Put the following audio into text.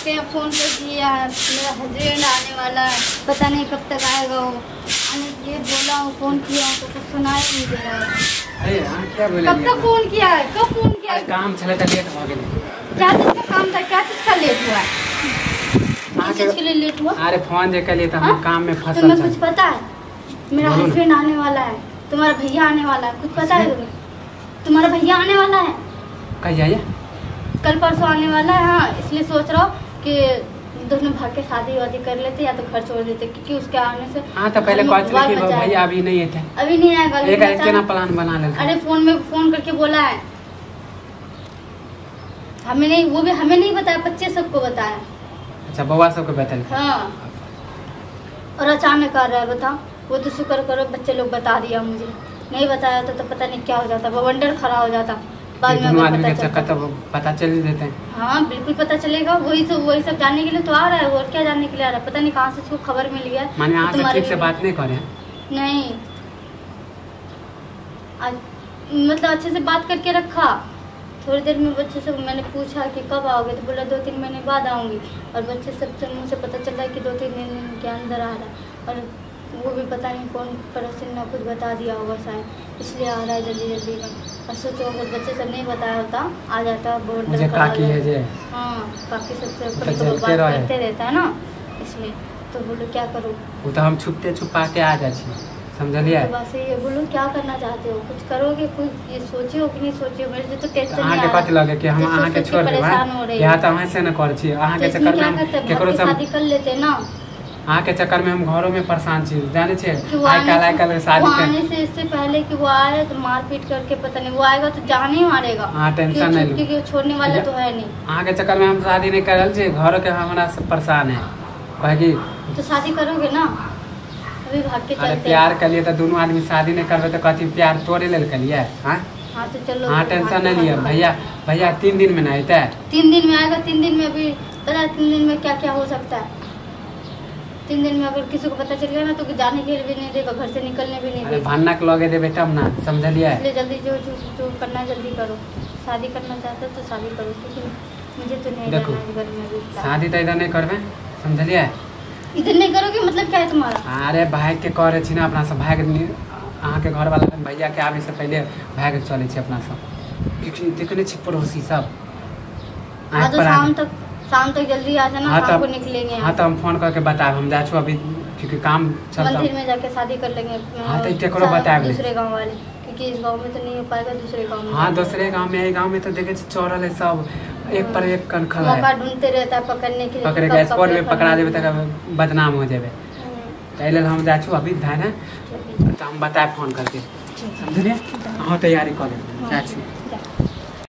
देखते हैं, फोन कर दिया है, मेरा हस्बैंड आने वाला है, पता नहीं कब तक आएगा वो। आने के लिए बोला हूँ, फोन किया हूँ तो कुछ सुनाई नहीं दे रहा है। अरे हाँ क्या बोले? कब तक फोन किया है, कब फोन किया है? काम चले था, लेट हो गए। क्या चीज का काम था, क्या चीज का लेट हुआ है? किस चीज के लिए लेट हुआ? अरे फोन जे के लिए तो हम काम में फंसल। तुम्हें कुछ पता है? मेरा हस्बैंड आने वाला है, तुम्हारा भैया आने वाला है, कुछ पता है तुम्हें? तुम्हारा भैया आने वाला है। कहिया? ये कल परसों आने वाला है। हाँ, इसलिए सोच रहा हूँ कि दोनों भाग के शादी वादी कर लेते या तो घर छोड़ देते, क्योंकि उसके आने से। हाँ तो पहले कॉल कि भैया अभी नहीं थे, अभी नहीं आएगा। एक एक ना प्लान बना लेते। अरे फोन में फोन करके बोला है, हमें नहीं, वो भी हमें नहीं बताया, बच्चे सबको बताया। अच्छा बउआ सबको बताया। हाँ, और अचानक आ रहा है, बताओ। वो तो शुक्र करो बच्चे लोग बता दिया, मुझे नहीं बताया तो पता नहीं क्या हो जाता, बवंडर खड़ा हो जाता। बाद में आदमी के चक्कर तो पता चल देते हैं। हाँ बिल्कुल पता चलेगा, वही तो वही सब जानने के लिए तो आ रहा है, और क्या जानने के लिए आ रहा है? पता नहीं कहाँ से उसको खबर मिल गया। माने यहाँ से ठीक से बात नहीं करे? नहीं, आज मतलब अच्छे से बात करके रखा। थोड़ी देर में बच्चे से मैंने पूछा कि कब आओगे, तो बोला 2-3 महीने बाद आऊँगी। और बच्चे सबसे मुँह से पता चला कि 2-3 दिन के अंदर आ रहा है, और वो भी पता नहीं कौन पड़ोसी ने कुछ बता दिया होगा शायद, इसलिए आ रहा है जल्दी जल्दी में। और सोचो अगर बच्चे सब नहीं बताया होता, आ जाता बहुत। मुझे काकी है जे। हाँ काकी सबसे कभी कभी बात करते रहता है ना, इसलिए तो बोलो क्या करूँ। वो तो हम छुपते छुपाते आ जाए, समझलिए? तो बस ये बोलो क्या करना चाहते हो, कुछ करोगे, कुछ ये सोचे हो कि नहीं सोचे हो? मेरे तो टेंशन नहीं आ रहा लगे कि हम अहाँ के छोड़ देबै, यहाँ तो अहाँ से न करै छी, अहाँ के चक्कर में हम केकरो से शादी कर लेते ना। अहाँ के चक्कर में हम घरों में परेशान छी, जाने छे? आइ काल शादी के आने से इससे पहले कि वो आए तो मारपीट करके, पता नहीं वो आएगा तो जान ही मारेगा। हां टेंशन नहीं, क्योंकि वो छोड़ने वाला तो है नहीं। अहाँ के चक्कर में हम शादी नहीं करल छी, घर के हमरा सब परेशान है, कहे कि तो शादी करोगे ना अभी भाग के चलते। अरे प्यार के लिए तो दोनों आदमी शादी नहीं करबे तो कथी प्यार तोड़े लेल के लिए? हां हां तो चलो। हां टेंशन नहीं लिया भैया, भैया 3 दिन में ना आते। 3 दिन में आएगा, 3 दिन में अभी पता 3 दिन में क्या क्या हो सकता है। 3 दिन में अगर किसी को पता चल गया ना तो जाने के लिए भी नहीं देगा, घर से निकलने भी नहीं देगा। भन्ना के लगे देबे तब ना, समझलिए? इसलिए जल्दी जो जो करना है जल्दी करो। शादी करना चाहते हो तो शादी करो, क्योंकि मुझे तो नहीं देखो रहना घर में अभी। शादी तो इधर नहीं करबे, समझलिए? इधर नहीं करोगे मतलब क्या है तुम्हारा? अरे भाग के करे छी ना अपना सब, भाग अहाँ के घर वाला भैया के आबे से पहले भाग चले छी अपना सब, क्योंकि देखने छी पड़ोसी सब। हाँ तो शाम तक जल्दी आ जाना, शाम को निकलेंगे। हाँ तो हम फोन करके बताएब, हम जा अभी क्योंकि काम चलता। मंदिर में जाके शादी कर लेंगे। हाँ तो केकरो बताएब दूसरे गांव वाले, क्योंकि इस गांव में तो नहीं हो पाएगा, दूसरे गांव में। हाँ दूसरे गांव में, गांव में तो देखे चौरल है सब, एक पर एक कनखल है, मौका ढूंढते रहता है पकड़ने के लिए। पकड़े के स्पॉट में पकड़ा देबे तक बदनाम हो जेबे। ताहि लेल हम जा अभी धान है तो हम बताएब फोन करके, समझलिए? हाँ तैयारी कर लेब, जा।